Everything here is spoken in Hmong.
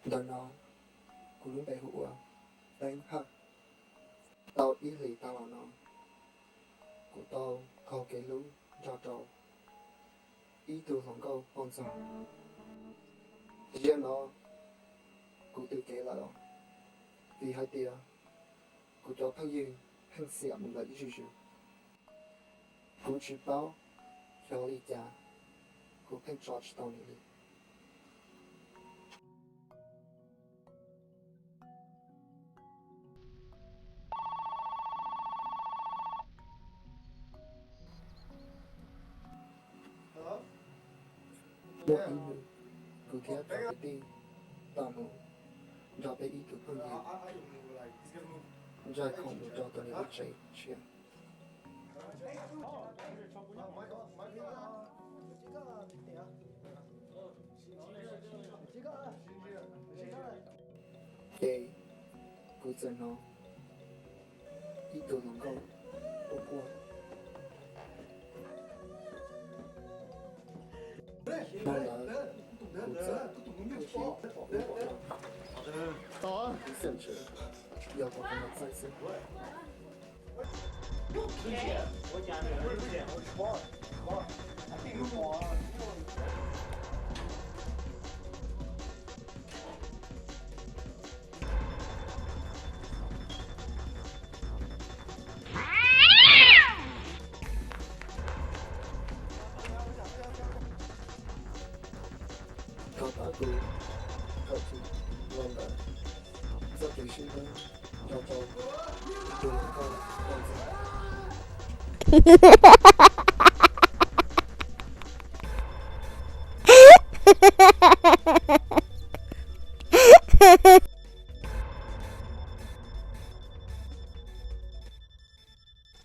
Ntawm no, kuv lub npe hu ua Teeb Hawj. Tau ib hlis tas los no, kuv tau qaug kev hlub nrog rau ib tug hluas nkauj poj ntxoog. Tiam no kuv twb kev lawm, vim hais tias kuv cov phooj ywg pheej xiam mus lawm ib zaug zaug. Kuv tsis paub xyov li cas, kuv pheej tso tsis tau nws li. Muaj ib hnub, kuv thiab cov kwv tij tau mus nrog peb ib tug phooj ywg ntsaig khoom mus rau tom nws lub tsev tshiab. Ces kuv txawm hnov ib tug hluas nkauj quaj quaj. Hnov ntawd, kuv txawm pom ub pom no, kuv xav ntshe yog kuv tus no txaij xwb. Thov pab kuv kom kuv los ntawm txoj kev sib hlub nrog rau tus hluas nkauj poj ntxoog.